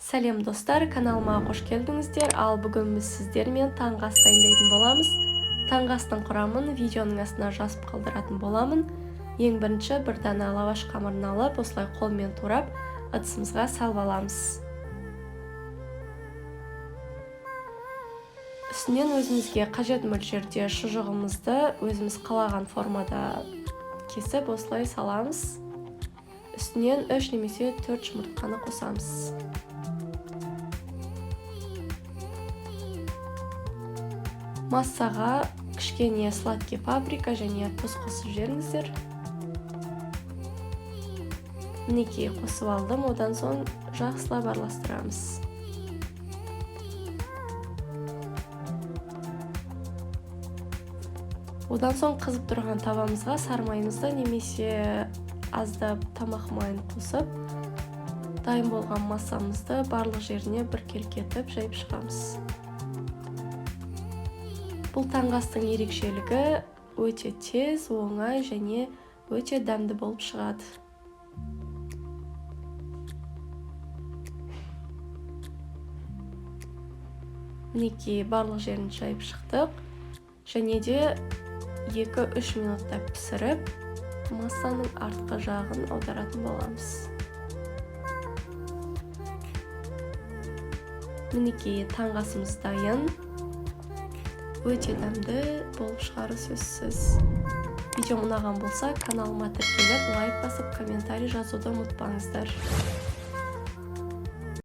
Сәлем, достар! Каналыма қош келдіңіздер! Ал бүгін біз сіздермен таңғы ас дайындайтын боламыз. Таңғы астың құрамын видеоның астына жазып қалдыратын боламын. Ең бірінші бір дана лаваш қамырын алып, осылай қолмен турап, ыдысымызға салып аламыз. Үстінен өзімізге қажет мөлшерде шұжығымызды өзіміз қалаған формада кесіп, осылай саламыз. Үстінен 3 немесе 4 жұмыртқаны қосамыз. Массаға кішкене сладкий паприка және тұз қосып жіберіңіздер. Мінекей, қосып алдым. Одан соң жақсылап араластырамыз. Одан соң қызып тұрған табамызға сары майымызды немесе аздап тамақ майын қосып, дайын болған массамызды барлық жеріне біркелкі етіп жайып шығамыз. Бұл таңғы астың ерекшелігі: өте тез, оңай және өте дәмді болып шығады. Мінекей, барлық жерін жайып шықтық және де 2-3 минутта пісіріп, массаның артқы жағын аударатын боламыз. Мінекей, таңғы асымыз дайын. Өте дәмді болып шығары сөзсіз. Видеом ұнаған болса, каналыма тіркеліп, лайк басып, комментарий жазуды ұмытпаңыздар.